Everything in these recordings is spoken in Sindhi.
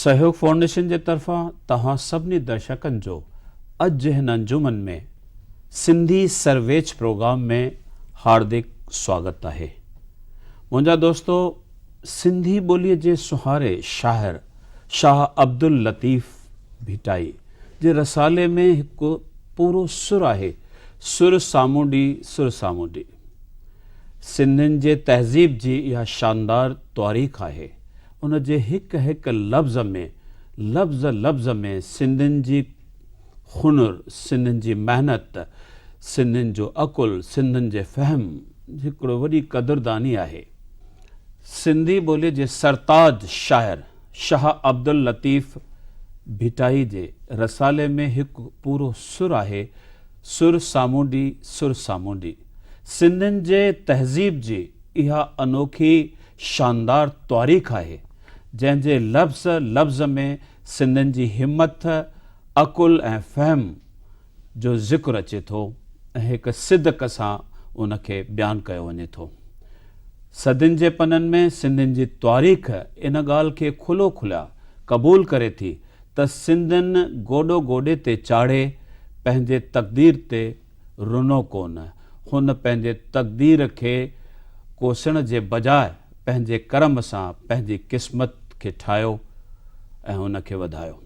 سهيوگ فائونڊيشن جي طرفان توهان سڀني درشڪن جو اڄ هن انجمن ۾ سنڌي سرويچ پروگرام ۾ هاردڪ سواگت آهي. منهنجا دوستو سنڌي ٻوليء جي سونهاري شاعر شاهه عبداللطيف ڀٽائي جي رسالي ۾ هڪ پورو سر آهي، سر سامونڊي سر سامونڊي. سنڌين جي تهذيب جي اها شاندار تواريخ آهي. ان جي هڪ هڪ لفظ ۾ لفظ لفظ ۾ سنڌين جي هنر، سنڌين جي محنت، سنڌين جو عقل، سنڌين جي فهم هڪڙو وڏي قدرداني آهي. سنڌي ٻوليء جي سرتاج شاعر شاهه عبداللطيف ڀٽائي جي رسالي ۾ هڪ پورو سر آهي، سر سامونڊي سر سامونڊي. سنڌين جي تهذيب جي اها انوکي شاندار تواريخ آهي، جنهن جي لفظ لفظ ۾ سنڌين جي همٿ، عقل ۽ فهم جو ذڪر اچي ٿو ۽ هڪ صدق سان ان کي بيان ڪيو وڃي ٿو. صدين جي پنن ۾ سنڌين جي تواريخ ان ڳالهه کي کلو کليا قبول ڪري ٿي ته سنڌين گوڏو گوڏي تي چاڙهي پنهنجي تقدير تي رنو ڪونه، هن پنهنجي تقدير کي ڪوسڻ جي بجاء پنهنجي ڪرم سان پنهنجي قسمت کي ٺاهيو ۽ ان کي وڌايو.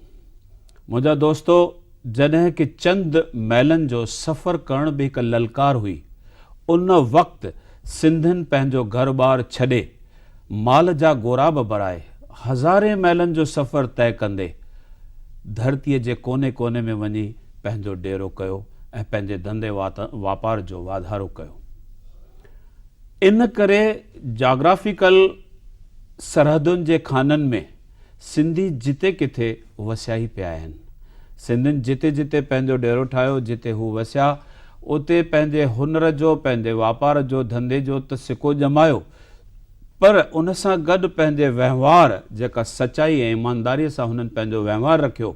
منهنجا دوستو! جڏهن ڪه چند ميلن جو سفر ڪرڻ به هڪ للڪار هئي، ان وقت سنڌين پنهنجو گهر ٻار ڇڏي، مال جا غوراب ڀرائي، هزارين ميلن جو سفر طئي ڪندي، ڌرتيء جي ڪوني ڪوني ۾ وڃي پنهنجو ڊيرو ڪيو ۽ پنهنجي ڌنڌي واپار جو واڌارو ڪيو. ان ڪري جاگرافيڪل سرحدن جي خانن ۾ سنڌي جتي ڪٿي وسيا ئي پيا آهن. سنڌين جتي جتي پنهنجو ڊيرو ٺاهيو، جتي هو وسيا، اتي پنهنجي هنر جو، پنهنجي واپار جو، ڌنڌي جو ته سڪو ڄمايو، پر ان سان گڏ پنهنجي وهنوار، جيڪا سچائي ۽ ايمانداريء سان هنن پنهنجو وهنوار رکيو،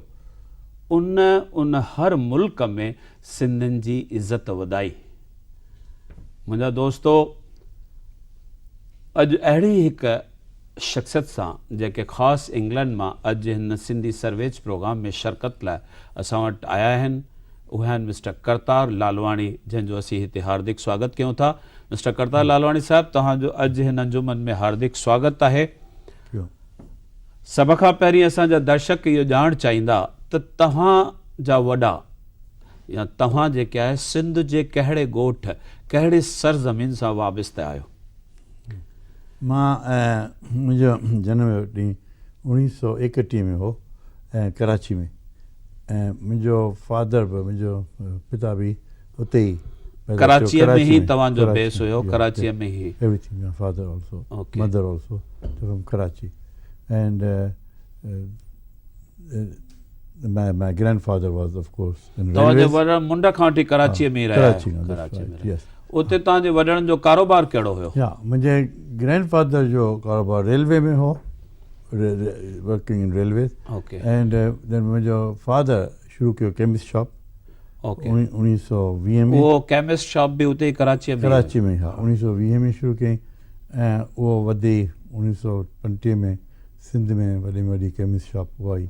ان ان هر ملڪ ۾ سنڌين جي عزت وڌائي. منهنجا دوستو! اڄ اهڙي ئي هڪ شخصيت سان جيڪي خاص انگلنڊ مان اڄ هن سنڌي سرويچ پروگرام ۾ شرڪت لاء اسان وٽ آيا آهن اهي آهن مسٽر ڪرتار لالواڻي جنهن جو اسين هتي هاردڪ سواگت ڪيون ٿا. مسٽر ڪرتار لالواڻي صاحب توهان جو اڄ هن انجمن ۾ هاردڪ سواگت آهي. سڀ کان پهرين اسان جا درشڪ اهو ڄاڻڻ چاهيندا ته توهان جا وڏا يا توهان جيڪي آهي سنڌ جي ڪهڙي ڳوٺ ڪهڙي سرزمين سان وابسته آهيو؟ مان منهنجو جنم ڏينهن اوڻيهه سو ايڪٽيهه ۾ هو ڪراچي ۾ ۽ منهنجو فادر به منهنجو پتا به اتي ئي پيدا ٿيو ڪراچيء ۾ ئي توهان جو بيس هيو ڪراچيء ۾ ئي everything my father also mother also from Karachi and my my grandfather was of course in توهان جي وڏڙن منڍ کان وٺي ڪراچيء ۾ ئي رهيا آهيو ڪراچيء ۾ رهيا اتي توهان جي وڏڙن جو ڪاروبار ڪهڙو هيو؟ يا منهنجي گرينڊ فادر جو ڪاروبار ريلوي ۾ هو working in railways and then منهنجو فادر شروع ڪيو ڪيمسٽ شاپ 1920 ۾ اهو ڪيمسٽ شاپ به اتي ڪراچيء ۾ ڪراچي ۾ ها 1920 ۾ شروع ڪيائين ۽ اهو وڌي 1935 ۾ سنڌ ۾ وڏي ۾ وڏي ڪيمسٽ شاپ اها ئي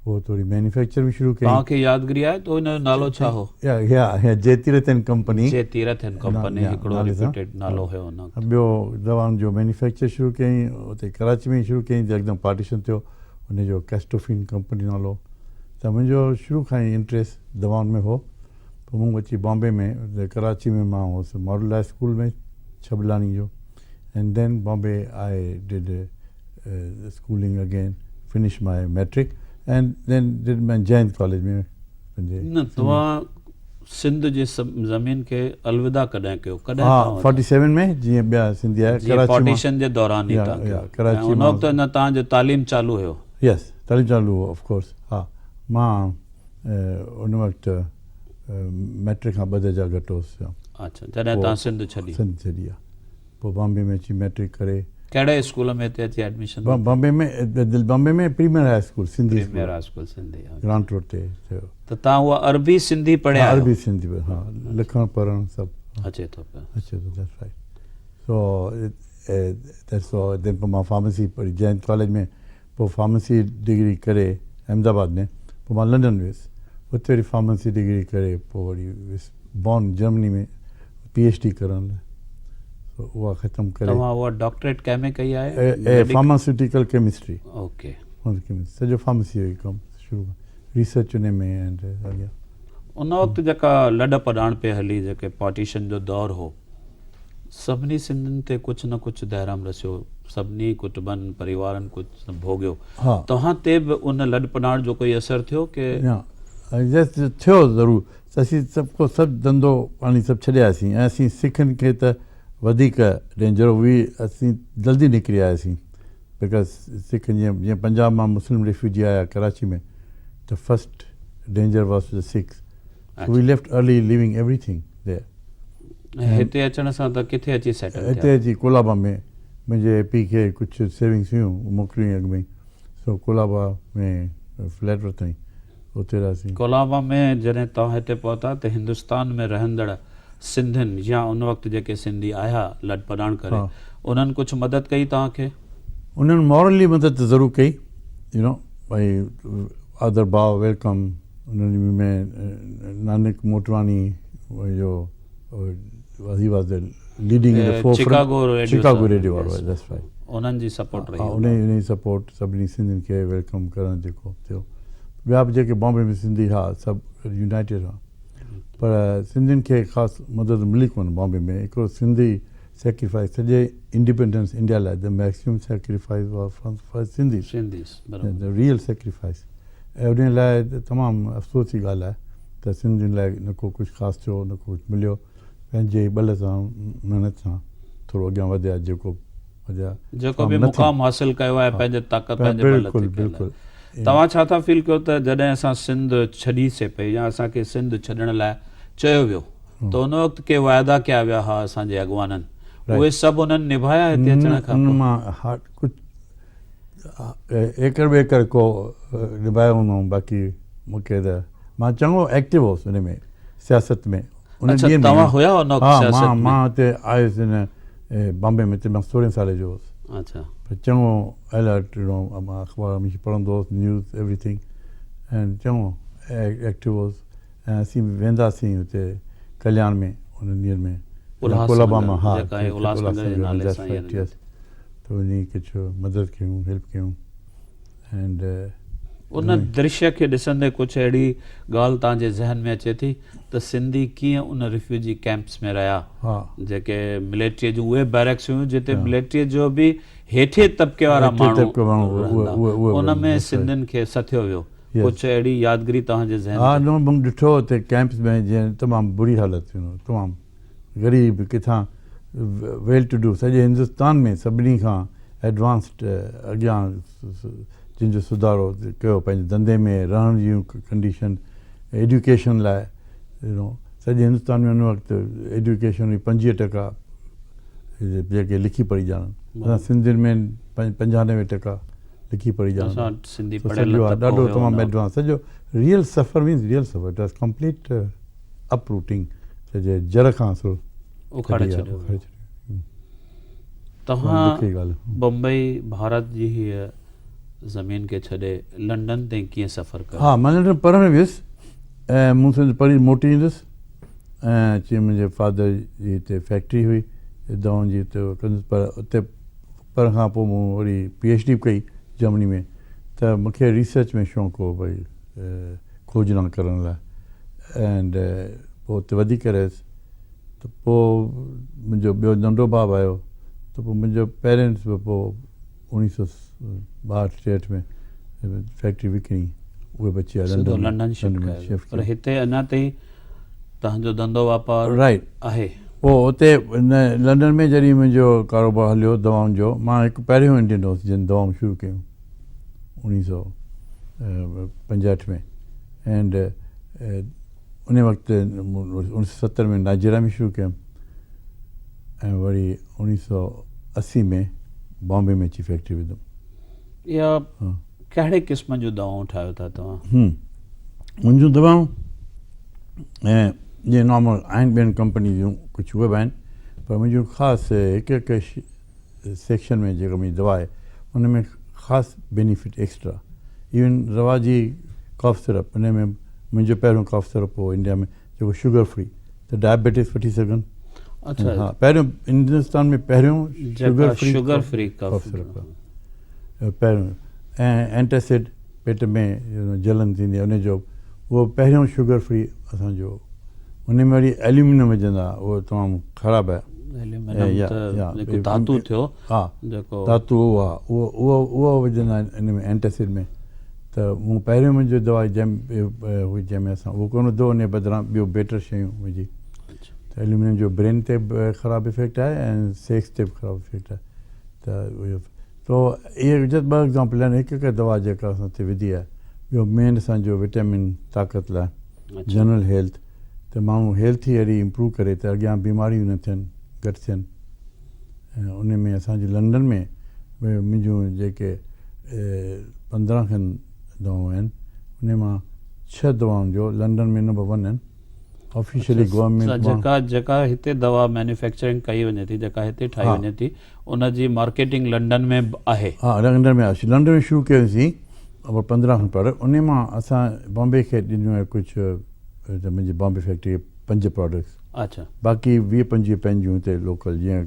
پوء ٿوري مينوفيڪچر به شروع ڪئي. توهان کي يادگيري آهي ته ان جو نالو ڇا هو؟ يا يا Jaytirath and company. Jaytirath and company هڪڙو ريپيوٽيڊ نالو هيو ان وقت. ٻيو دوائن جو مينوفيڪچر شروع ڪيائين اتي ڪراچي ۾ ئي شروع ڪيائين يڪدم پارٽيشن ٿيو ان جو ڪيسٽوفين ڪمپني نالو ته منهنجو شروع کان ئي انٽريسٽ دوائن ۾ هو پوء مون اچي بامبي ۾ ڪراچي ۾ مان هوس ماڊل هاء اسڪول ۾ ڇٻلاڻي جو and then Bombay I did schooling again finish my matric and then did my Jaind college ۾ پنهنجي نه توهان سنڌ جي زمين کي الوداع ڪڏهن ڪيو ڪڏهن ها 47 ۾ جيئن ٻيا سنڌي آيا ڪراچي مان پارٽيشن جي دوران ئي توهان ڪيو ڪراچي ان وقت اڃا توهان جو تعليم چالو هيو يس تعليم چالو هو آف ڪورس ها مان ان وقت ميٽرڪ کان ٻه درجا گهٽ هوس. اڇا جڏهن توهان سنڌ ڇڏي. سنڌ ڇڏي آ پوء بامبي ۾ اچي ميٽرڪ ڪري. ڪهڙي اسڪول ۾ هتي اچي ايڊميشن ورتي؟ Bombay ۾ Bombay ۾ premier high school Sindhi school. Premier high school Sindhi. Grant road تي ٿيو. ته توهان اها عربي سنڌي پڙهيا آهيو؟ عربي سنڌي ها لکڻ پڙهڻ سڀ اچي ٿو پيو. اچي ٿو that's right so that's all then پوء مان فارميسي پڙهي جين ڪاليج ۾ پوء فارميسي ڊگري ڪري احمد آباد ۾ پوء مان لنڊن ويس اتي وري فارميسي ڊگري ڪري پوء وري ويس bone Germany ۾ P H D ڪرڻ لاء سو اها ختم ڪري. توهان اها ڊاڪٽريٽ ڪنهن ۾ ڪئي آهي؟ Pharmaceutical chemistry. اوڪي. سڄو فارميسي جو ئي ڪم شروع ريسرچ ان ۾ اينڊ اڳيان. ان وقت جيڪا لڏ پڏاڻ پئي هلي جيڪي پارٽيشن جو دور هو سڀني سنڌين تي ڪجهه نه ڪجهه دهرم رسيو، سڀني ڪٽبن، پريوارن ڪجهه ڀوڳيو. توهان تي به ان لڏپلاڻ جو ڪوئي اثر ٿيو ڪي؟ نه يس ٿيو ضرور. اسين سڀ ڪو سڀ ڌنڌو پاڻي سڀ ڇڏي آياسين ۽ اسين سکن کي ته وڌيڪ ڊينجر هئي اسين جلدي نڪري آياسين because سک جيئن جيئن پنجاب مان مسلم ريفيوجي آيا ڪراچي ۾ ته first danger was to the Sikhs so we left early leaving everything there. ۽ هتي اچڻ سان ته ڪٿي اچي سيٽل ٿيا؟ هتي اچي ڪولابا ۾ منهنجي پيء کي ڪجهه سيونگس هيون اهي موڪليون اڳ ۾ ئي سو ڪولابا ۾ فليٽ ورتائين اتي رهياسين. ڪولابا ۾ جڏهن توهان هتي پهتا ته هندستان ۾ رهندڙ سنڌين يا ان وقت جيڪي سنڌي آيا لڏپلاڻ ڪري انهن ڪجهه مدد ڪئي توهان کي؟ انهن مورلي مدد ته ضرور ڪئي يو نو ڀائي آدر ڀاء welcome انهن ۾ نانڪ موٽواڻي جو he was the leading in the forefront Chicago radio Chicago radio وارو that's right انهن جي سپورٽ رهي ها انهي انهي سپورٽ سڀني سنڌين کي welcome ڪرڻ جيڪو ٿيو ٻيا به جيڪي بامبي ۾ سنڌي ها سڀ يونائيٽيڊ ها پر سنڌين کي خاص مدد ملي ڪونه بامبي ۾ هڪڙو سنڌي سيڪريفائس سڄي انڊيپينڊنس انڊيا لاء the maximum sacrifice was from Sindhi Sindhis برابر ريئل سيڪريفائس ۽ انهي لاء تمام افسوس جي ڳالهه آهي ته سنڌين لاء نه ڪو ڪجهه خاص ٿيو نه ڪو ڪجهه مليو پنهنجي ئي ٻل سان محنت سان ٿورو اڳيان وڌيا جيڪو وڌيا جيڪو به مقام حاصل ڪيو آهي پنهنجي طاقت پنهنجي بل تي ڪيل آهي. توهان ڇا ٿا فيل ڪيو ته جڏهن اسان سنڌ ڇڏي سي پئي يا اسان کي سنڌ ڇڏڻ لاء چيو ويو ته ان وقت ڪي وعدا ڪيا ويا ها اسان جي اڳواڻن اهي سڀ انهن نڀايا هتي اچڻ کان پوء؟ ان مان ڪجهه ايڪڙ ٻيڪڙ ڪو نڀايو هوندو باقي مون کي ته مان چڱو ايڪٽو هوس ان ۾ سياست ۾ ان ڏينهن ۾ توهان هيا ان وقت سياست ۾ مان اتي آيس ان بامبي ۾ اتي مان 16 سالي جو هوس اچها پر چڱو الرٽ you know مان اخبار هميشه پڙهندو هوس نيوز ايوري ٿنگ ۽ چڱو ايڪٽو هوس ۽ اسين به وينداسين اتي ڪلياڻ ۾ انهن ڏينهن ۾ ڪولابا مان ها الهاس نگر جي نالي سان يس ته وڃي ڪجهه مدد ڪيون هيلپ ڪيون اينڊ ان درشيه کي ڏسندي ڪجهه اهڙي ڳالهه توهان جي ذهن ۾ اچي ٿي ته سنڌي ڪيئن ان ريفيوجي ڪيمپس ۾ رهيا جيڪي ملٽري جون اهي بيرڪس هيون جتي ملٽري جو به هيٺين طبقي وارا ماڻهو رهندا ان ۾ سنڌين کي سٿيو ويو ڪجهه اهڙي يادگيري توهان جي ذهن ها نو مون ڏٺو اتي ڪيمپس ۾ جيئن تمام بري حالت ٿي تمام غريب ڪٿان ويل ٽو do سڄي هندستان ۾ سڀني کان ايڊوانسڊ اڳيان جن جو سڌارو ڪيو پنهنجي ڌنڌي ۾ رهڻ جون ڪنڊيشن ايڊيوڪيشن لاء سڄي هندستان ۾ ان وقت ايڊيوڪيشن هئي 25% جيڪي لکي پڙهي ڄاڻن اسان سنڌين ۾ 95% لکي پڙهي ڄاڻن اسان سنڌي پڙهيل طبقو ڏاڍو تمام ايڊوانس سڄو real suffer means real suffer it was complete uprooting سڄي جڙ کان اصل اکاڙي ڇڏيو توهان بمبئي ڀارت جي هيء زمين کي ڇڏي لنڊن تائين ڪيئن سفر ڪيو؟ ها مان لنڊن پڙهڻ ويس ۽ مون سمجهيو پڙهي موٽي ايندس ۽ اچي منهنجي فادر جي هتي فيڪٽري هئي دوائن جي اتي ڪندس پر اتي پڙهڻ کان پوء مون وري پي ايڇ ڊي به ڪئي جرمني ۾ ته مون کي ريسرچ ۾ شوق هو ڀئي کوجنا ڪرڻ لاء اينڊ پوء اتي وڌيڪ رهيس ته پوء منهنجو ٻيو ننڍو ڀاء به آيو ته پوء منهنجو پيرنٽس به پوء 1962 ٽيهٺ ۾ فيڪٽري وڪڻي اهي به اچي ويا سڌو لنڊن شفٽ ڪيو پر هتي اڃا تائين تنهنجو جو ڌنڌو واپار رائٽ آهي. پوء اتي لنڊن ۾ جڏهن منهنجو ڪاروبار هليو دوائن جو مان هڪ پهريون انڊين هوس جن دوائون شروع ڪيون 1965 ۾ اينڊ ان وقت 1970 ۾ نائجيريا ۾ شروع ڪيم ۽ وري 1980 ۾ بامبي ۾ اچي فيڪٽري وڌم. اها ڪهڙي قسم جون دوائون ٺاهيو ٿا توهان؟ منهنجون دوائون ۽ جيئن نارمل آهن ٻين ڪمپني جون ڪجهه اهي به آهن پر منهنجون خاص هڪ هڪ سيڪشن ۾ جيڪا منهنجي دوا آهي ان ۾ خاص بينيفٽ ايڪسٽرا ايون رواجي ڪاف سرپ ان ۾ منهنجو پهريون ڪاف سرپ هو انڊيا ۾ جيڪو شگر فري ته ڊائبيٽس وٺي سگهن. اڇا ها پهريون هندستان ۾ پهريون شگر فري شگر فري ڪاف سرپ پهريون ۽ اينٽاسڊ پيٽ ۾ جلن ٿيندي ان جو اهو پهريون شگر فري اسان جو ان ۾ وري ايلومينم وجهندا اهو تمام خراب آهي. ايلومينم ته جيڪو ڌاتو ٿيو ها جيڪو ڌاتو اهو آهي اهو اهو اهو وجهندا آهن ان ۾ اينٽاسڊ ۾ ته مون پهريون منهنجو دوا جنهن هئي جنهن ۾ اسان اهو ڪونه وڌو ان بدران ٻيو بيٽر شيون وجهي ته ايلومينم جو برين تي به خراب افيڪٽ آهي ۽ سيڪس تي به خراب افيڪٽ آهي ته اهو تو اهي جسٽ ٻه ايگزامپل آهن هڪ هڪ دوا جيڪا اسان تي وڌي آهي ٻيو مين اسان جو وٽامن طاقت لاء جنرل هيلٿ ته ماڻهو هيلٿ ئي اهڙي امپروو ڪري ته اڳيان بيماريون نه ٿين گهٽ ٿين ۽ ان ۾ اسان جي لنڊن ۾ منهنجون جيڪي 15 کن دوائون آهن ان مان 6 دوائن جو لنڊن ۾ نمبر 1 آهن آفيشلي گورنمينٽ مان. جيڪا جيڪا هتي دوا مينوفيڪچرنگ ڪئي وڃي ٿي جيڪا هتي ٺاهي وڃي ٿي ان جي مارڪيٽنگ لنڊن ۾ به آهي. ها لنڊن ۾ آهي لنڊن ۾ شروع ڪيوسين پر 15 کن پر ان مان اسان بامبي کي ڏنيون آهي ڪجهه منهنجي بامبي فيڪٽري کي 5 پراڊڪٽس اڇا باقي 20 25 پنهنجون هتي لوڪل جيئن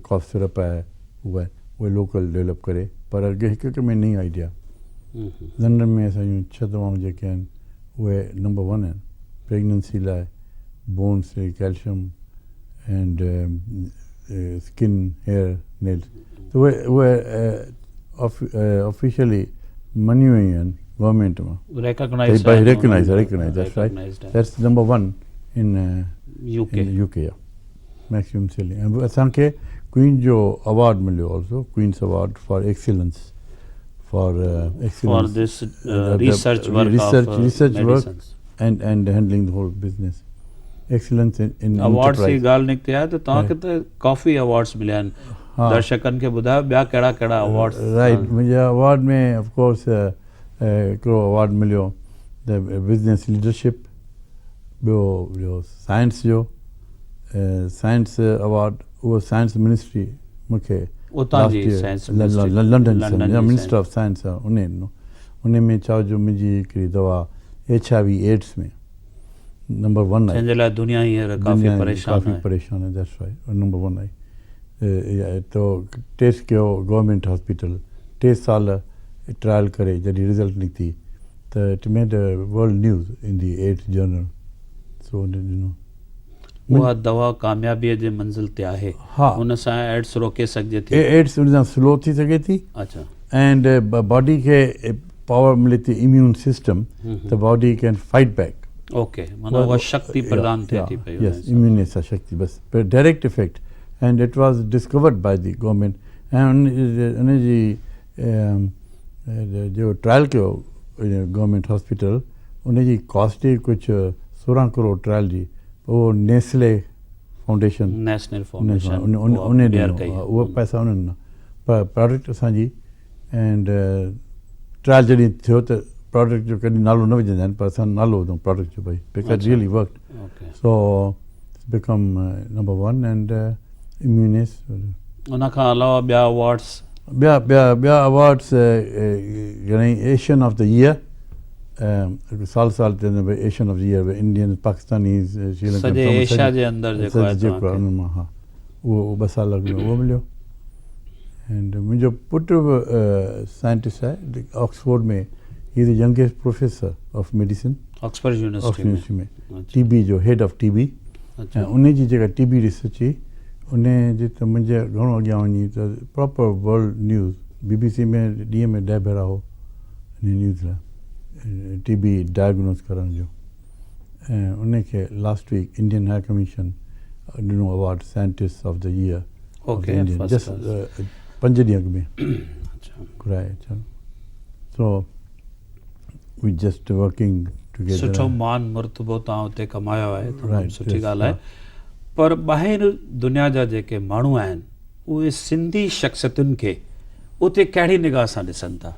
ڪاف سرپ آهي اهي اهي لوڪل ڊولپ ڪري پر اڳي هڪ هڪ ۾ نئين آئيڊيا لنڊن ۾ اسان جون 6 دوائون جيڪي آهن اهي نمبر 1 آهن پريگننسي لاء bones calcium and skin hair nails ته اهي اهي آفيشلي مڃيون ويون آهن گورنمينٽ مان recognise recognise recognise that's right that's number 1 in UK UK maximum selling ۽ اسان کي ڪوئين جو اوارڊ مليو also queen's award for excellence for for this research work research research work and and handling the whole business excellence in awards جي ڳالهه نڪتي آهي ته توهان کي ته ڪافي اوارڊس مليا آهن درشڪن کي ٻڌايو ٻيا ڪهڙا ڪهڙا اوارڊس رائٽ منهنجي اوارڊ ۾ آف ڪورس هڪڙو اوارڊ مليو ته بزنس ليڊرشپ ٻيو ٻيو سائنس جو سائنس اوارڊ اهو سائنس منسٽري مون کي اتان جي science London minister of science ان ڏنو ان ۾ ڇا جو منهنجي هڪڙي دوا H I V AIDS ۾ number 1 آئي جنهن جي لاء دنيا هينئر ڪافي پريشان آهي ڪافي پريشان آهي that's why number 1 آئي تو ٽيسٽ ڪيو گورنمينٽ هاسپيٽل 3 سال ٽرائل ڪري جڏهن رزلٽ نڪتي ته it made world news in the AIDS journal so ان ڏنو. اها دوا ڪاميابيء جي منزل تي آهي. ها. ان سان ايڊز روڪي سگهجي ٿي. ايڊز ان سان سلو ٿي سگهي ٿي. اڇا. اينڊ باڊي کي پاور ملي ٿي اميون سسٽم ته body can fight back. Okay معنيٰ اها شڪتي پردان ٿئي ٿي پئي. يس اميون سان شڪتي بس پر direct effect and it was discovered by the government ۽ ان جي جو ٽرائل ڪيو گورنمينٽ هاسپيٽل ان جي ڪاسٽ ئي ڪجهه 16 ڪروڙ ٽرائل جي اهو نيسلي فائونڊيشن نيشنل فائونڊيشن ان ڏنو اهو پئسا انهن ڏنا پر پراڊڪٽ اسان جي اينڊ ٽرائل جڏهن ٿيو ته پراڊڪٽ جو ڪڏهن نالو نه وجهندا آهن پر اسان نالو وڌو پراڊڪٽ جو ڀئي because really work so become number 1 and اميونيس. ان کان علاوه ٻيا اوارڊس؟ ٻيا ٻيا ٻيا اوارڊس گهڻئي ايشين آف the year سال سال ٿيندو ڀئي Asian of the year Indian Pakistanis Sri Lankan سڄي ايشيا جي اندر جيڪو آهي جيڪو آهي انهن مان ها اهو 2 سال اڳ ۾ اهو مليو اينڊ منهنجو پٽ به سائنٽسٽ آهي Oxford ۾ he is youngest professor of medicine Oxford university ۾ T B جو هيڊ آف ٽي بي ۽ ان جي جيڪا ٽي بي ريسرچ هئي ان جي ته منهنجي گهڻو اڳيان وڃي ته proper world news B B C ۾ ڏينهن ۾ 10 ڀيرا هو ان نيوز لاء ٽي بي ڊائگنوز ڪرڻ جو ۽ ان کي last week Indian high commission ڏنو award scientist of the year just 5 ڏينهن اڳ ۾ گهرائي اچا سو we just working ٽوگيدر. سٺو مان مرتبو توهان اتي ڪمايو آهي تمام سٺي ڳالهه آهي پر ٻاهر دنيا جا جيڪي ماڻهو آهن اهي سنڌي شخصيتن کي اتي ڪهڙي نگاهه سان ڏسن ٿا؟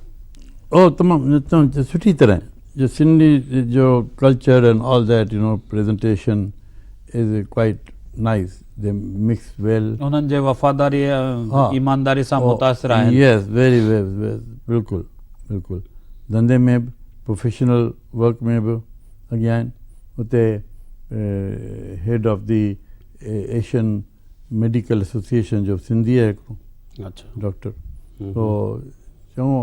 او تمام سٺي طرح جو سنڌي جو culture and all that you know presentation is quite nice they mix well. انهن جي وفاداري ۽ ايمانداري سان متاثر آهن. يس ويري ويل بلڪل بلڪل ڌنڌي ۾ به پروفيشنل ورڪ ۾ به اڳيان آهن اتي head of the Asian medical association جو سنڌي آهي هڪڙو ڊاڪٽر سو چڱو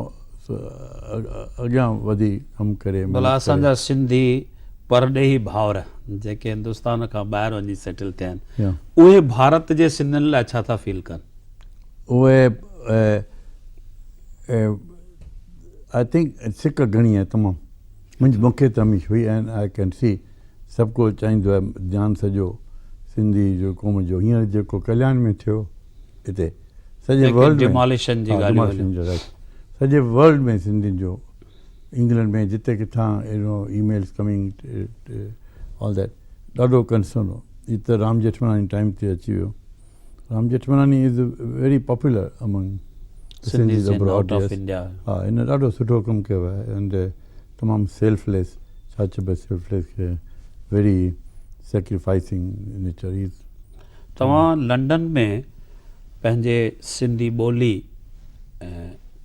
اڳيان وڌي ڪم ڪري. ڀلا اسان جا سنڌي پرڏيهي ڀائر جيڪي هندستان کان ٻاهر وڃي سيٽل ٿيا آهن اهي ڀارت جي سنڌين لاء ڇا ٿا فيل ڪن؟ اهي I think سڪ گهڻي آهي تمام منهنجي مونکي ته هميشه هئي ۽ I can سي سڀ ڪو چاهيندو آهي ڌيان سڄو سنڌي جو قوم جو هينئر جيڪو ڪلياڻ ۾ ٿيو هتي سڄي ورلڊ ۾ ڊيماليشن جي ڳالهيون سڄي ورلڊ ۾ سنڌين جو انگلنڊ ۾ جتي ڪٿان اهڙو اي ميلز ڪمنگ آل that ڏاڍو ڪنسرن هو هي ته رام ڄيٺملاڻي ٽائيم تي اچي ويو Ram Jethmalani is very popular among Sindhis abroad of India ها هن ڏاڍو سٺو ڪم ڪيو آهي اينڊ تمام سيلف ليس ڇا چئبو سيلف ليس کي ويري سيڪريفائسنگ نيچر از. توهان لنڊن ۾ پنهنجي سنڌي ٻولي ۽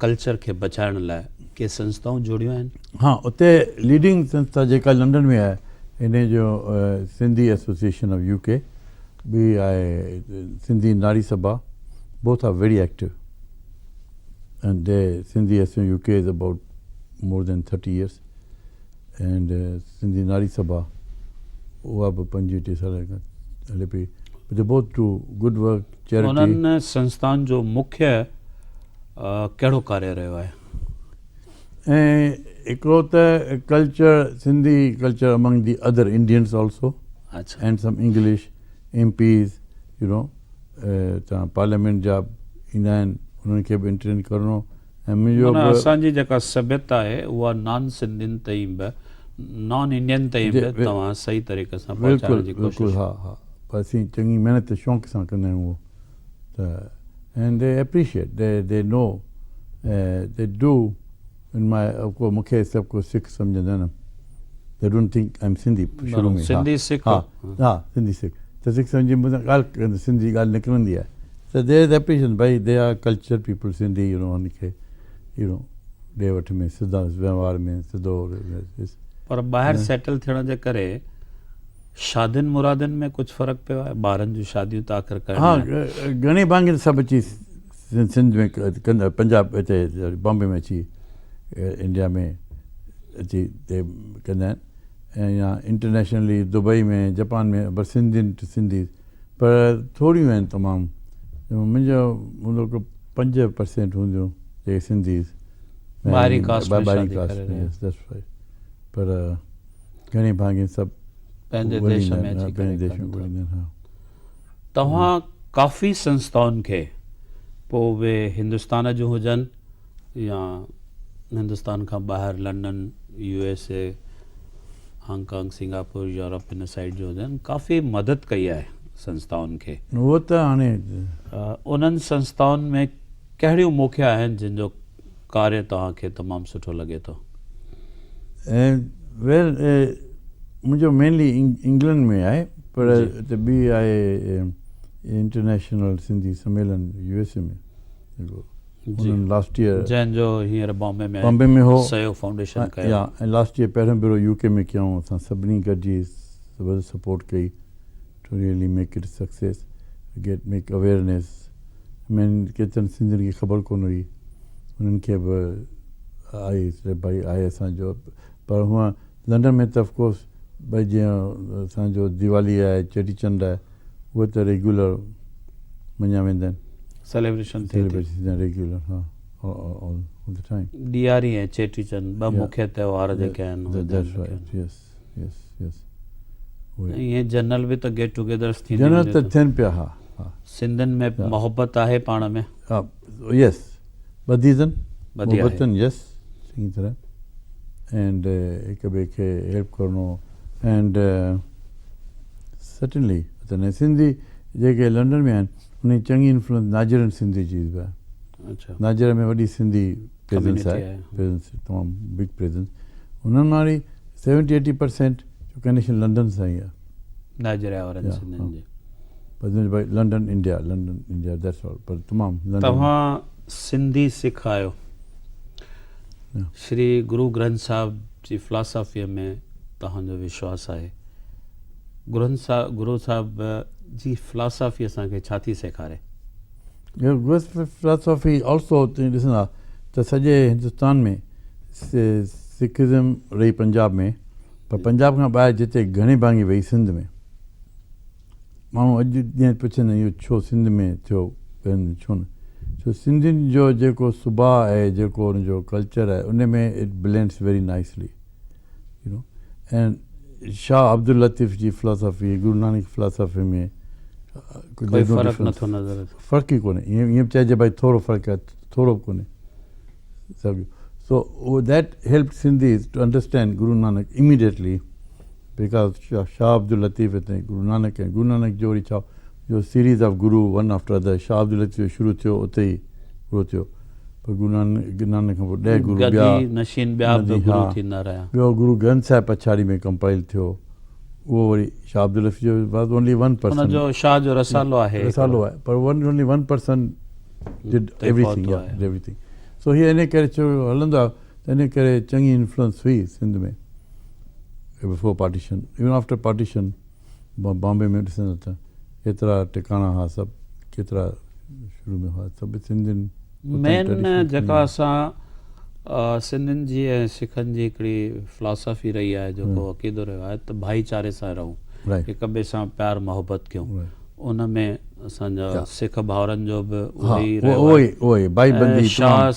ڪلچر کي بچائڻ لاء ڪي سنسٿائون جوڙيون آهن؟ ها اتي ليڊنگ سنسٿا جيڪا لنڊن ۾ آهي انهي جو سنڌي ايسوسيئيشن آف يو ڪي ٻي آهي Sindhi Nari Sabha both are very active and the Sindhi association U K is about more than 30 years and Sindhi Nari Sabha اها به 25 ٽيهه سال کان هلي پئي they both do good work charity. انهن سنسٿائن جو مکيه ڪهڙو ڪاريه رهيو آهي؟ ۽ هڪڙو ته culture Sindhi culture among the other Indians also and some English M Ps you know تان پارليامينٽ جا ايندا آهن انهن کي به انٽرين ڪرڻو ۽ منهنجو معنيٰ اسان جي جيڪا سڀيتا آهي اها نان سنڌين تائين به نان انڊين تائين به توهان صحيح طريقي سان پهچائڻ جي ڪوشش بلڪل ها ها پر اسين چڱي محنت شوق سان ڪندا آهيون اهو ته and they appreciate they they know they do in my ڪو مون کي سڀ ڪو سک سمجهندا نه they don't think I am Sindhi شروع ۾ سنڌي سک ها ها سنڌي سک ته سک سمجهي مون سان ڳالهه ڪندي سنڌي ڳالهه نڪرندي آهي ته دير از اپريشن ڀائي they are culture people Sindhi you know هن کي you know ڏي وٺ ۾ سڌا وهنوار ۾ سڌو. پر ٻاهر سيٽل ٿيڻ جي ڪري شادين مرادين ۾ ڪجهه فرق پيو آهي؟ ٻارن جون شاديون ته آخر ڪرڻيون آهن. ها گهڻي ڀاڱي ته سڀ اچي سنڌ ۾ ڪندا پنجاب هتي بامبي ۾ اچي انڊيا ۾ اچي هتي ڪندا آهن ۽ يا انٽرنيشنلي دبئي ۾ جپان ۾ پر سنڌين ٽو سنڌيز پر ٿوريون آهن تمام منهنجو هوندو ڪو 5% هونديون جيڪي سنڌيز ٻاهرين ڪاسٽ ۾ شادي ڪري رهيا پر گهڻي ڀاڱي سڀ پنهنجي ديش ۾ اچي ڪري ڪن ٿا. توهان ڪافي سنسٿائن کي پوء اهي هندستان جون هجن يا هندستان کان ٻاهر London, U S A, Hong Kong, Singapore, Europe هن سائيڊ جون هجن ڪافي مدد ڪئي آهي سنسٿائن کي. اهو ته هاڻي. انهن سنسٿائن ۾ ڪهڙيون موکيا آهن جن جو ڪاريه توهان کي تمام سٺو لڳي ٿو؟ ويل منهنجو مينلي انگلنڊ ۾ آهي پر اتي ٻي آهي انٽرنيشنل سنڌي سميلن يو ايس اي ۾ جيڪو انهن لاسٽ ايئر جنهن جو هينئر بامبي ۾ بامبي ۾ هو سهيوگ فائونڊيشن ڪيو يا ۽ لاسٽ ايئر پهريون ڀيرو يو ڪي ۾ ڪيائون اسان سڀني گڏجي زبردست سپورٽ ڪئي to really make it success get make awareness مين ڪيترن سنڌين کي خبر ڪونه هئي انهن کي به آئي ڀائي آهي اسان جو پر هونء لنڊن ۾ ته آفڪورس ڀائي جيئن اسان جو ديوالي آهي چيٽي چنڊ آهي اهي ته ريگيولر مڃيا ويندا آهن سيليبريشن ٿئي ٿي سيليبريشن ريگيولر ها آل the time Diwali ۽ Cheti Chand ٻه مکيه تهوار جيڪي آهن that's right yes yes yes ائين جنرل به ته گيٽ ٽوگيدرس ٿينديون جنرل ته ٿين پيا ها ها سنڌين ۾ محبت آهي پاڻ ۾ ها يس ٻڌي اٿن محبت اٿن يس چڱي طرح اينڊ هڪ ٻئي کي هيلپ ڪرڻو اينڊ سرٽنلي ته سنڌي جيڪي لنڊن ۾ آهن ان جي چڱي انفلوئنس نائجيرين سنڌي جي به آهي. نائجيريا ۾ وڏي سنڌي پريزنس آهي، پريزنس تمام بگ پريزنس. انهن مان وري سيونٽي ايٽي پرسينٽ جو ڪنيڪشن لنڊن سان ئي آهي. نائجيريا وارن سنڌين جي. پر London India, London India that's all پر تمام لنڊن. توهان سنڌي سک آهيو. شري گرو گرنٿ صاحب جي فلاسافيء ۾ توهان جو وشواس آهي. گرنٿ صاحب گرو صاحب جي فلاسافي اسان کي ڇا ٿي سيکاري؟ گرو فلاسافي آلسو تون ڏسندا ته سڄي هندستان ۾ سکزم رهي پنجاب ۾ پر پنجاب کان ٻاهر جتي گهڻي ڀاڱي وئي سنڌ ۾. ماڻهو اڄ ڏينهن پڇن اهو ڇو سنڌ ۾ ٿيو ٻين ۾ ڇو نه ڇو سنڌين جو جيڪو سڀاء آهي جيڪو ان جو ڪلچر آهي ان ۾ it blends very nicely you know ۽ Shah Abdul Latif جي فلاسافي گرو نانڪ فلاسافي ۾ ڪوئي فرق نٿو نظر اچي فرق ئي ڪونهي ائين ائين به چئجي ڀائي ٿورو فرق آهي ٿورو به ڪونهي ساڳيو so that help Sindhis to understand Guru Nanak immediately because Shah Abdul Latif ۽ Guru Nanak ۽ Guru Nanak جو وري ڇا جو series of guru one after other Shah Abdul Latif جو شروع ٿيو اتي ئي پورو ٿيو پر گرو نانڪ نانڪ کان پوء ڏهه گرو ٻيا گدي نشين ٻيا به گرو ٿيندا رهيا. ٻيو گرو گرنٿ صاحب پڇاڙي ۾ ڪمپائل ٿيو اهو وري شاهه عبداللطيف جو was only one person in جو شاهه جو رسالو آهي رسالو آهي پر one only one person did everything يا ايوري ٿنگ سو هي ان ڪري ڇو هلندو آهي ته ان ڪري چڱي انفلوئنس هئي Sindh ۾ before partition even after partition Bombay ۾ ڏسندا ته ايترا ٽڪاڻا ها سڀ ڪيترا شروع ۾ هئا سڀ سنڌين مين جيڪا اسان سنڌين جي ۽ سکن جي هڪڙي فلاسافي رهي آهي جيڪو عقيدو رهيو آهي ته ڀائيچاري سان رهون هڪ ٻئي سان پيار محبت ڪيون ان ۾ اسان جا سک ڀائرن جو به اهو ئي رهيو آهي شاهه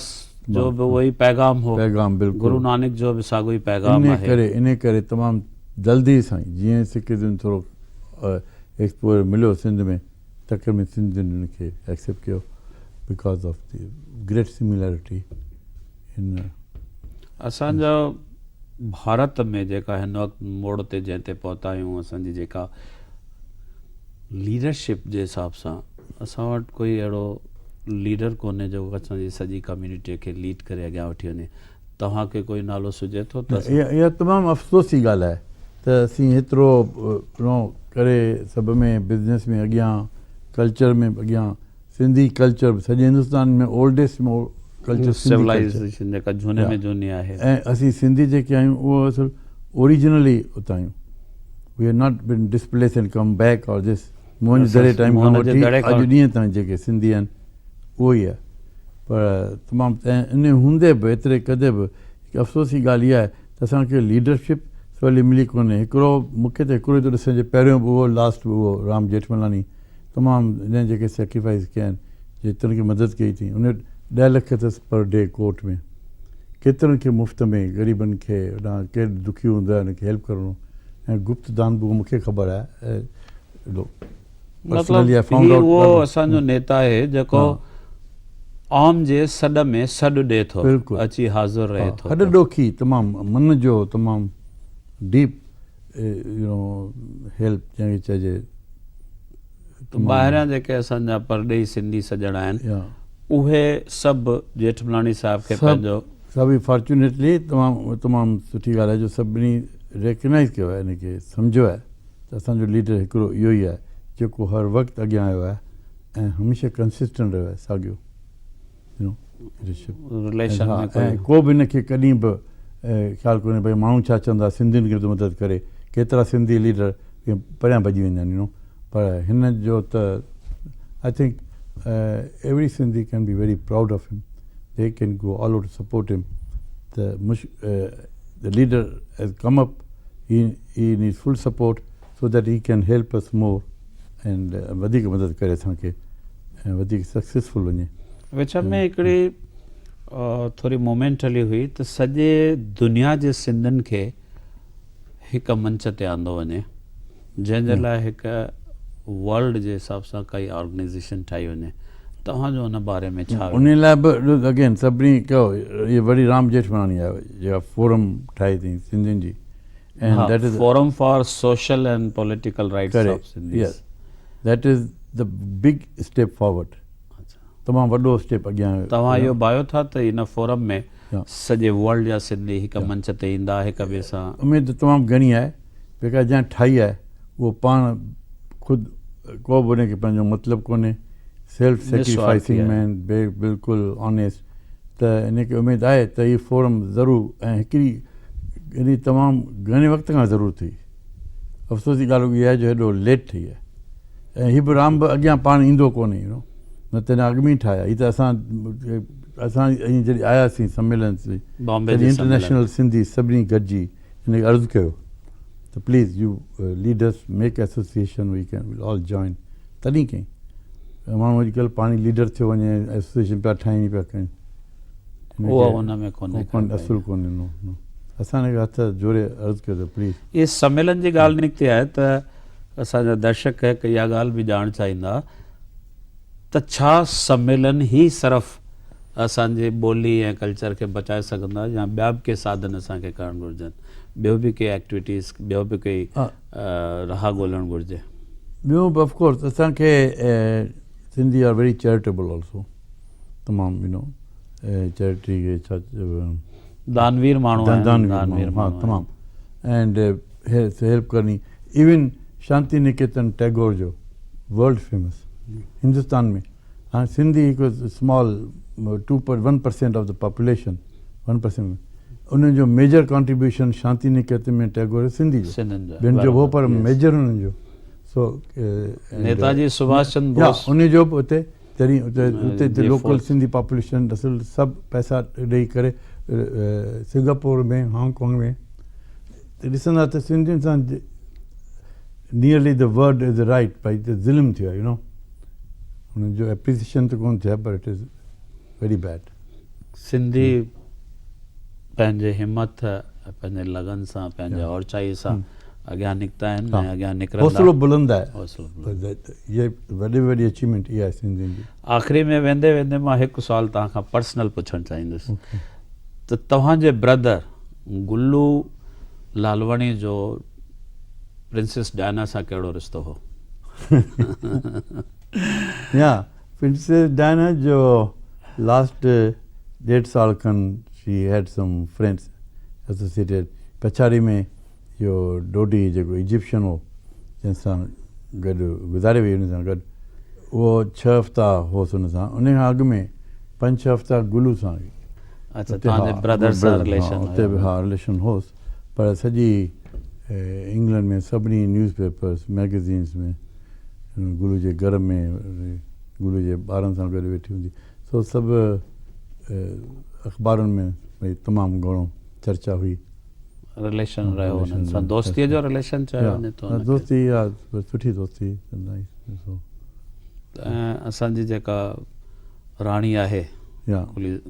جو به اهو ئي پيغام هو پيغام بلڪل گرو نانڪ جو به ساڳيو ئي پيغام آهي ڪري ان ڪري تمام جلدي سان جيئن سکزم ٿورو ايڪسپوزر مليو سنڌ ۾ تڪڙ ۾ سنڌين ان کي ايڪسيپٽ ڪيو because of the great similarity in اسان جا ڀارت ۾ جيڪا هن وقت موڙ تي جنهن تي پهتا آهيون اسان جي جيڪا ليڊرشپ جي حساب سان اسان وٽ ڪوئي اهڙو ليڊر ڪونهي جيڪو اسان جي سڄي ڪميونٽي کي ليڊ ڪري اڳيان وٺي وڃي توهان کي ڪوئي نالو سجهي ٿو ته اها تمام افسوس جي ڳالهه آهي ته اسين هيترو ڪري سڀ ۾ بزنس ۾ اڳيان ڪلچر ۾ به اڳيان سنڌي ڪلچر به سڄي Hindustan ۾ oldest ۾ culture Sindhi culture civilisation جيڪا جهوني ۾ جهوني آهي ۽ اسين سنڌي جيڪي آهيون اهو اصل اوريجنلي اتان آهيون we have not been displaced and come back or this Mohen jo Daro time کان وٺي اڄ ڏينهن تائين جيڪي سنڌي آهن اهو ئي آهي پر تمام ان هوندي به ايتري قدر به هڪ افسوس جي ڳالهه اها آهي ته اسان کي ليڊرشپ سولي ملي ڪونهي هڪڙو مون کي ته هڪڙو ئي ٿو ڏسجي پهريون به اهو لاسٽ به اهو رام جيٺملاڻي تمام هن جيڪي سيڪريفائيس ڪيا آهن جيترن کي مدد ڪئي اٿئي ان وٽ ڏهه لک اٿس پر ڊي ڪورٽ ۾ ڪيترن کي مفت ۾ غريبن کي هوڏانهن ڪير دکي هوندو آهي ان کي هيلپ ڪرڻو ۽ گپت دان به مون کي خبر آهي مطلب هي اهو اسان جو نيتا آهي جيڪو عام جي سڏ ۾ سڏ ڏي ٿو اچي حاضر رهي ٿو هڏ ڏوکي تمام من جو تمام ڊيپ يو نو هيلپ جنهن کي چئجي ٻاهريان جيڪي اسان جا پرڏيهي سنڌي سڄڻ آهن اهي سڀ جيٺملاڻي صاحب کي پنهنجو سڀ فارچونيٽلي تمام تمام سٺي ڳالهه آهي جو سڀني ريڪگنائز ڪيو آهي ان کي سمجهيو آهي ته اسان جو ليڊر هڪڙو اهو ئي آهي جيڪو هر وقت اڳيان آيو آهي ۽ هميشه ڪنسسٽنٽ رهيو آهي ساڳيو رليشن ۾ ۽ ڪو به هن کي ڪڏهن به خيال ڪونهي ڀئي ماڻهو ڇا چوندا سنڌين کي به مدد ڪري ڪيترا سنڌي ليڊر پريان ڀڄي ويندا آهن يو پر هن جو ته I think every Sindhi can be very proud of him they can go all out support him ته the leader has come up he he needs full support so that he can help us more and وڌيڪ مدد ڪري اسان کي ۽ وڌيڪ سڪسيسفل وڃي. وچ ۾ هڪڙي ٿوري مومينٽ هلي هئي ته سڄي دنيا جي سنڌين کي هڪ منچ تي آندو وڃي جنهن جي لاء هڪ ورلڊ جي حساب سان ڪائي آرگنائيزيشن ٺاهي وڃي. توهان جو ان باري ۾ ڇا ان لاء به اگين سڀني ڪيو اهي وري رام ڄيٺملاڻي آيو جيڪا فورم ٺاهي اٿئي سنڌين جي and that is forum for social and political rights of Sindhis that is the big step forward تمام وڏو اسٽيپ اڳيان. توهان اهو ڀانئيو ٿا ته ان فورم ۾ سڄي ورلڊ جا سنڌي هڪ منچ تي ايندا هڪ ٻئي سان. اميد ته تمام گهڻي آهي بيڪاز جنهن ٺاهي آهي اهو پاڻ خود ڪو به ان کي پنهنجو مطلب ڪونهي سيلف سيڪريفائسنگ مين بلڪل آنيسٽ ته ان کي اميد آهي ته هي فورم ضرور ۽ هڪڙي ان جي تمام گهڻي وقت کان ضرورت هئي افسوس جي ڳالهه اها آهي جو هيڏو ليٽ ٺهي آهي ۽ هي به رام به اڳيان پاڻ ايندو ڪونهي يو نو نه ته هن اڳ ۾ ئي ٺاهيا هي ته اسان اسان ائين جڏهن آياسين سميلن تي تڏهن انٽرنيشنل سنڌي سڀني گڏجي هن کي عرض ڪيو ته please you lead us make association we can will all join تڏهن ڪئين ماڻهو اڄڪلهه پاڻ ئي ليڊر ٿيو وڃي ايسوسيئيشن پيا ٺاهين پيا ڪن اهو ان ۾ ڪونهي ڪونهي اصل ڪونهي نو نو اسان هن کي هٿ جوڙي عرض ڪيو ته پليز. اهي سميلن جي ڳالهه نڪتي آهي ته اسان جا درشڪ هڪ اها ڳالهه به ڄاڻڻ چاهيندا ته ڇا سميلن ئي صرف اسان جي ٻولي ۽ ڪلچر کي بچائي سگهندا يا ٻيا به ڪي ساڌن اسان کي ڪرڻ گهرجن ٻيو به ڪي ايڪٽيوٽيز ٻيو به ڪي راهه ڳولڻ گهرجي. ٻيون به آف ڪورس اسان کي Sindhi are very charitable also تمام يو نو چيرٽي کي ڇا چئبو آهي دانوير ماڻهو آهن دانوير ماڻهو ها تمام اينڊ هيلپ ڪرڻي ايون شانتي نڪيتن ٽيگور جو ورلڊ فيمس هندستان ۾ هاڻي سنڌي هڪ small two per one percent of the population one percent انهن جو ميجر ڪانٽريبيوشن شانتي نڪيتن ۾ ٽيگور سنڌي جو ٻين جو هو پر ميجر انهن جو سو نيتاجي سڀاش چندر بوس ان جو به اتي تڏهن اتي اتي لوڪل سنڌي پاپوليشن اصل سڀ پئسا ڏئي ڪري سنگاپور ۾ هانگ ڪانگ ۾ ته ڏسندا ته سنڌين سان nearly the word is right ڀائي ته ظلم ٿيو آهي يو نو انهن جو اپريسيشن ته ڪونه ٿيو آهي پر it is very bad. Sindhi پنهنجي همٿ پنهنجي لگن سان پنهنجي اورچائي سان اڳيان نڪتا آهن ۽ اڳيان نڪرندا. حوصلو بلند آهي. حوصلو بلند. هي وڏي ۾ وڏي اچيومينٽ اها آهي سنڌين جي. آخري ۾ ويندي ويندي مان هڪ سوال توهان کان پرسنل پڇڻ چاهيندس ته توهان جي برادر گلو لالواڻي جو پرنسيس ڊائنا سان ڪهڙو رشتو هو؟ يا پرنسيس ڊائنا جو لاسٽ ڏيڍ سال کن she had some friends associated پڇاڙي ۾ اهو ڊوڊي جيڪو ايجپشن هو جنهن سان گڏ گذاري وئي ان سان گڏ اهو ڇهه هفتا هوس ان سان ان کان اڳ ۾ پنج ڇهه هفتا گلو سان اچها توهان جي برادر سان رليشن اتي به ها رليشن هوس پر سڄي انگلنڊ ۾ سڀني نيوز پيپرس ميگزينس ۾ گلو جي گهر ۾ گلو جي ٻارن سان گڏ ويٺي هوندي سو سڀ اخبارن ۾ ڀئي تمام گهڻو چرچا هئي. رليشن رهيو انهن سان دوستي جو رليشن چيو وڃي ٿو ان کي. دوستي ها سٺي دوستي سو ۽ اسان جي جيڪا راڻي آهي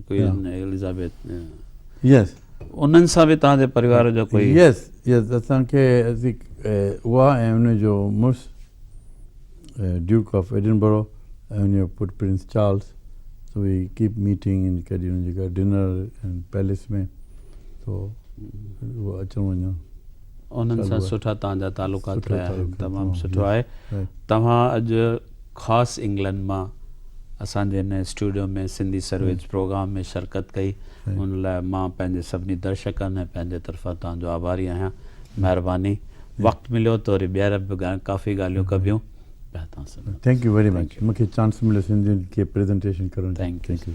ڪوئين ايلزابيٿ يس انهن سان به توهان جي پريوار جو ڪوئي يس يس اسان کي اها ۽ ان جو مڙس ڊيوڪ آف ايڊنبرو ۽ ان جو پٽ prince Charles so we keep meeting ۽ ڪڏهن ان جي گهر ڊنر ۽ پيلس ۾ سو اهو اچڻ وڃڻ انهن سان سٺا توهان جا تعلقات رهيا آهن تمام سٺو آهي توهان اڄ خاص انگلنڊ مان اسان جي هن اسٽوڊيو ۾ سنڌي سرويچ پروگرام ۾ شرڪت ڪئي ان لاء مان پنهنجي سڀني درشڪن ۽ پنهنجي طرفان توهان جو آڀاري آهيان مهرباني وقت مليو ته وري ٻيهر به ڪافي ڳالهيون ڪبيون. Thank you very much مونکي چانس مليو سنڌين کي پريزنٽيشن ڪرڻ جو. Thank you.